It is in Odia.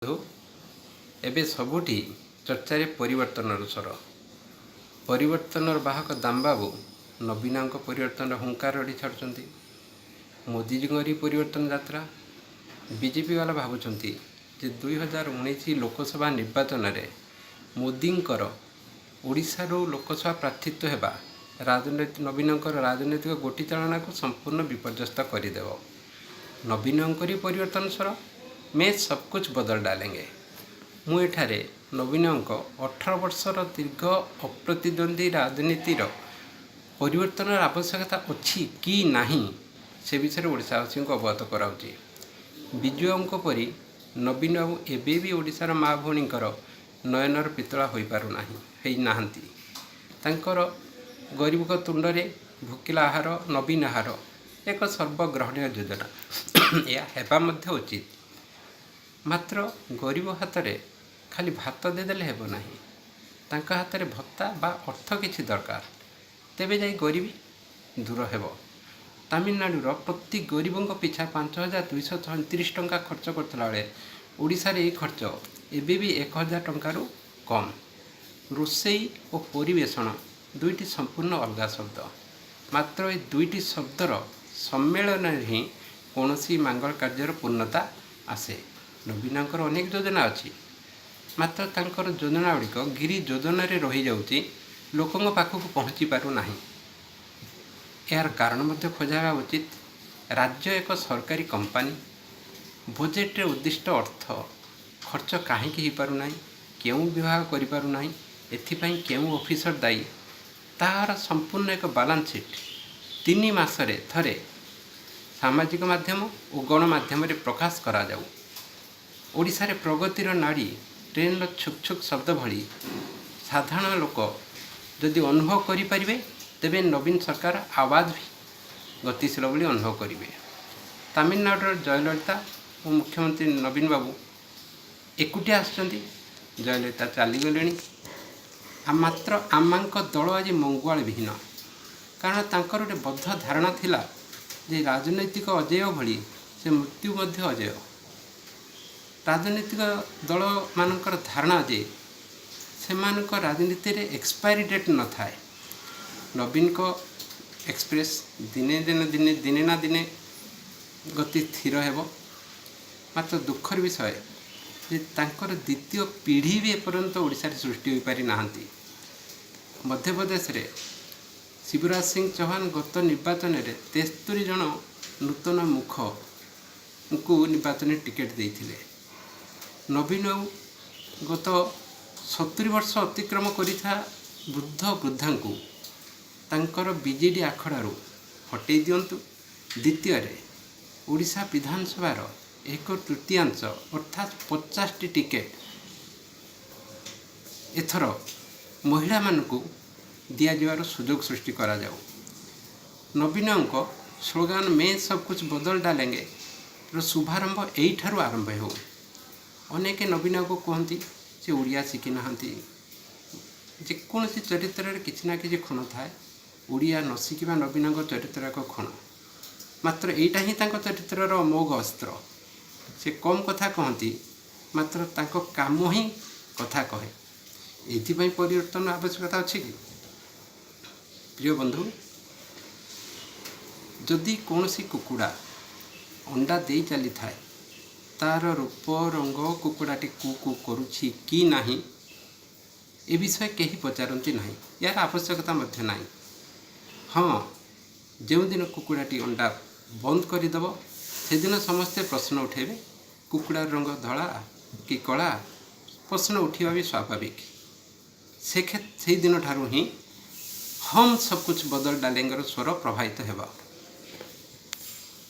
ବନ୍ଧୁ, ଏବେ ସବୁଠି ଚର୍ଚ୍ଚାରେ ପରିବର୍ତ୍ତନର ସ୍ୱର। ପରିବର୍ତ୍ତନର ବାହକ ଦାମବାବୁ ନବୀନଙ୍କ ପରିବର୍ତ୍ତନର ହୁଙ୍କାର ରଡ଼ି ଛାଡ଼ୁଛନ୍ତି। ମୋଦିଜୀଙ୍କର ପରିବର୍ତ୍ତନ ଯାତ୍ରା। ବିଜେପି ବାଲା ଭାବୁଛନ୍ତି ଯେ 2019 ଲୋକସଭା ନିର୍ବାଚନରେ ମୋଦିଙ୍କର ଓଡ଼ିଶାରୁ ଲୋକସଭା ପ୍ରାର୍ଥୀତ୍ୱ ହେବା ରାଜନୈତିକ ନବୀନଙ୍କର ରାଜନୈତିକ ଗୋଟି ଚାଳନାକୁ ସମ୍ପୂର୍ଣ୍ଣ ବିପର୍ଯ୍ୟସ୍ତ କରିଦେବ। ନବୀନଙ୍କରି ପରିବର୍ତ୍ତନ ସ୍ୱର, "मैं सब कुछ बदल डालेंगे"। ମୁଁ ଏଠାରେ ନବୀନଙ୍କ 18 ବର୍ଷର ଦୀର୍ଘ ଅପ୍ରତିଦ୍ୱନ୍ଦ୍ୱୀ ରାଜନୀତିର ପରିବର୍ତ୍ତନର ଆବଶ୍ୟକତା ଅଛି କି ନାହିଁ, ସେ ବିଷୟରେ ଓଡ଼ିଶାବାସୀଙ୍କୁ ଅବଗତ କରାଉଛି। ବିଜୁବାବୁଙ୍କ ପରି ନବୀନ ବାବୁ ଏବେ ବି ଓଡ଼ିଶାର ମା ଭଉଣୀଙ୍କର ନୟନର ପିତୁଳା ହୋଇପାରୁନାହିଁ, ହେଇନାହାନ୍ତି। ତାଙ୍କର ଗରିବଙ୍କ ତୁଣ୍ଡରେ ଭୋକିଲା ଆହାର, ନବୀନ ଆହାର ଏକ ସର୍ବଗ୍ରହଣୀୟ ଯୋଜନା। ଏହା ହେବା ମଧ୍ୟ ଉଚିତ। ମାତ୍ର ଗରିବ ହାତରେ ଖାଲି ଭାତ ଦେଇଦେଲେ ହେବ ନାହିଁ। ତାଙ୍କ ହାତରେ ଭତ୍ତା ବା ଅର୍ଥ କିଛି ଦରକାର, ତେବେ ଯାଇ ଗରିବୀ ଦୂର ହେବ। ତାମିଲନାଡ଼ୁର ପ୍ରତି ଗରିବଙ୍କ ପିଛା 5236 ଟଙ୍କା ଖର୍ଚ୍ଚ କରୁଥିଲା ବେଳେ ଓଡ଼ିଶାରେ ଏହି ଖର୍ଚ୍ଚ ଏବେ ବି 1000 ଟଙ୍କାରୁ କମ୍। ରୋଷେଇ ଓ ପରିବେଷଣ ଦୁଇଟି ସମ୍ପୂର୍ଣ୍ଣ ଅଲଗା ଶବ୍ଦ। ମାତ୍ର ଏ ଦୁଇଟି ଶବ୍ଦର ସମ୍ମେଳନରେ ହିଁ କୌଣସି ମଙ୍ଗଳ କାର୍ଯ୍ୟର ପୂର୍ଣ୍ଣତା ଆସେ। ନବୀନଙ୍କର ଅନେକ ଯୋଜନା ଅଛି। ମାତ୍ର ତାଙ୍କର ଯୋଜନା ଗୁଡ଼ିକ ଗିରି ଯୋଜନାରେ ରହିଯାଉଛି, ଲୋକଙ୍କ ପାଖକୁ ପହଞ୍ଚି ପାରୁନାହିଁ। ଏହାର କାରଣ ମଧ୍ୟ ଖୋଜା ହେବା ଉଚିତ। ରାଜ୍ୟ ଏକ ସରକାରୀ କମ୍ପାନୀ। ବଜେଟରେ ଉଦ୍ଦିଷ୍ଟ ଅର୍ଥ ଖର୍ଚ୍ଚ କାହିଁକି ହୋଇପାରୁନାହିଁ, କେଉଁ ବିଭାଗ କରିପାରୁନାହିଁ, ଏଥିପାଇଁ କେଉଁ ଅଫିସର ଦାୟୀ, ତାହାର ସମ୍ପୂର୍ଣ୍ଣ ଏକ ବାଲାନ୍ସ ସିଟ୍ 3 ମାସରେ ଥରେ ସାମାଜିକ ମାଧ୍ୟମ ଓ ଗଣମାଧ୍ୟମରେ ପ୍ରକାଶ କରାଯାଉ। ଓଡ଼ିଶାରେ ପ୍ରଗତିର ନାଡ଼ି ଟ୍ରେନ୍ର ଛୁକ୍ ଛୁକ୍ ଶବ୍ଦ ଭଳି ସାଧାରଣ ଲୋକ ଯଦି ଅନୁଭବ କରିପାରିବେ, ତେବେ ନବୀନ ସରକାର ଆବାଜ ବି ଗତିଶୀଳ ବୋଲି ଅନୁଭବ କରିବେ। ତାମିଲନାଡ଼ୁର ଜୟଲଳିତା ଓ ମୁଖ୍ୟମନ୍ତ୍ରୀ ନବୀନ ବାବୁ ଏକୁଟିଆ ଆସୁଛନ୍ତି। ଜୟଲଳିତା ଚାଲିଗଲେଣି। ମାତ୍ର ଆମ୍ମାଙ୍କ ଦଳ ଆଜି ମଙ୍ଗୁଆଳ ବିହୀନ। କାରଣ ତାଙ୍କର ଗୋଟେ ବଦ୍ଧ ଧାରଣା ଥିଲା ଯେ ରାଜନୈତିକ ଅଜେୟ ଭଳି ସେ ମୃତ୍ୟୁ ମଧ୍ୟ ଅଜେୟ। ରାଜନୈତିକ ଦଳମାନଙ୍କର ଧାରଣା ଯେ ସେମାନଙ୍କ ରାଜନୀତିରେ ଏକ୍ସପାୟରି ଡେଟ୍ ନଥାଏ। ନବୀନଙ୍କ ଏକ୍ସପ୍ରେସ୍ ଦିନେ ଦିନେ ଦିନେ ଦିନେ ନା ଦିନେ ଗତି ସ୍ଥିର ହେବ। ମାତ୍ର ଦୁଃଖର ବିଷୟ ଯେ ତାଙ୍କର ଦ୍ୱିତୀୟ ପିଢ଼ି ବି ଏପର୍ଯ୍ୟନ୍ତ ଓଡ଼ିଶାରେ ସୃଷ୍ଟି ହୋଇପାରି ନାହାନ୍ତି। ମଧ୍ୟପ୍ରଦେଶରେ ଶିବରାଜ ସିଂ ଚୌହାନ ଗତ ନିର୍ବାଚନରେ 73 ଜଣ ନୂତନ ମୁଖଙ୍କୁ ନିର୍ବାଚନୀ ଟିକେଟ୍ ଦେଇଥିଲେ। ନବୀନ ବାବୁ ଗତ 70 ବର୍ଷ ଅତିକ୍ରମ କରିଥିବା ବୃଦ୍ଧ ବୃଦ୍ଧାଙ୍କୁ ତାଙ୍କର ବିଜେଡ଼ି ଆଖଡ଼ାରୁ ହଟେଇ ଦିଅନ୍ତୁ। ଦ୍ୱିତୀୟରେ, ଓଡ଼ିଶା ବିଧାନସଭାର ଏକ ତୃତୀୟାଂଶ ଅର୍ଥାତ୍ 50ଟି ଟିକେଟ୍ ଏଥର ମହିଳାମାନଙ୍କୁ ଦିଆଯିବାର ସୁଯୋଗ ସୃଷ୍ଟି କରାଯାଉ। ନବୀନଙ୍କ ସ୍ଲୋଗାନ "मैं सब कुछ बदल डालेंगे" ର ଶୁଭାରମ୍ଭ ଏଇଠାରୁ ଆରମ୍ଭ ହେଉ। ଅନେକ ନବୀନଙ୍କୁ କୁହନ୍ତି ସେ ଓଡ଼ିଆ ଶିଖିନାହାନ୍ତି। ଯେକୌଣସି ଚରିତ୍ରରେ କିଛି ନା କିଛି ଖୁଣ ଥାଏ। ଓଡ଼ିଆ ନ ଶିଖିବା ନବୀନଙ୍କ ଚରିତ୍ର ଏକ ଖୁଣ। ମାତ୍ର ଏଇଟା ହିଁ ତାଙ୍କ ଚରିତ୍ରର ଅମୋଘ ଅସ୍ତ୍ର। ସେ କମ୍ କଥା କହନ୍ତି, ମାତ୍ର ତାଙ୍କ କାମ ହିଁ କଥା କହେ। ଏଇଥିପାଇଁ ପରିବର୍ତ୍ତନ ଆବଶ୍ୟକତା ଅଛି କି? ପ୍ରିୟ ବନ୍ଧୁ, ଯଦି କୌଣସି କୁକୁଡ଼ା ଅଣ୍ଡା ଦେଇ ଚାଲିଥାଏ, ତା'ର ରୂପ ରଙ୍ଗ, କୁକୁଡ଼ାଟି କୁ କୁ କରୁଛି କି ନାହିଁ, ଏ ବିଷୟ କେହି ପଚାରନ୍ତି ନାହିଁ। ଏହାର ଆବଶ୍ୟକତା ମଧ୍ୟ ନାହିଁ। ହଁ, ଯେଉଁଦିନ କୁକୁଡ଼ାଟି ଅଣ୍ଡା ବନ୍ଦ କରିଦେବ, ସେଦିନ ସମସ୍ତେ ପ୍ରଶ୍ନ ଉଠାଇବେ, କୁକୁଡ଼ାର ରଙ୍ଗ ଧଳା କି କଳା? ପ୍ରଶ୍ନ ଉଠିବା ବି ସ୍ୱାଭାବିକ। ସେ ସେଇଦିନ ଠାରୁ ହିଁ "हम सब कुछ बदल डालेंगे"ର ସ୍ୱର ପ୍ରବାହିତ ହେବ।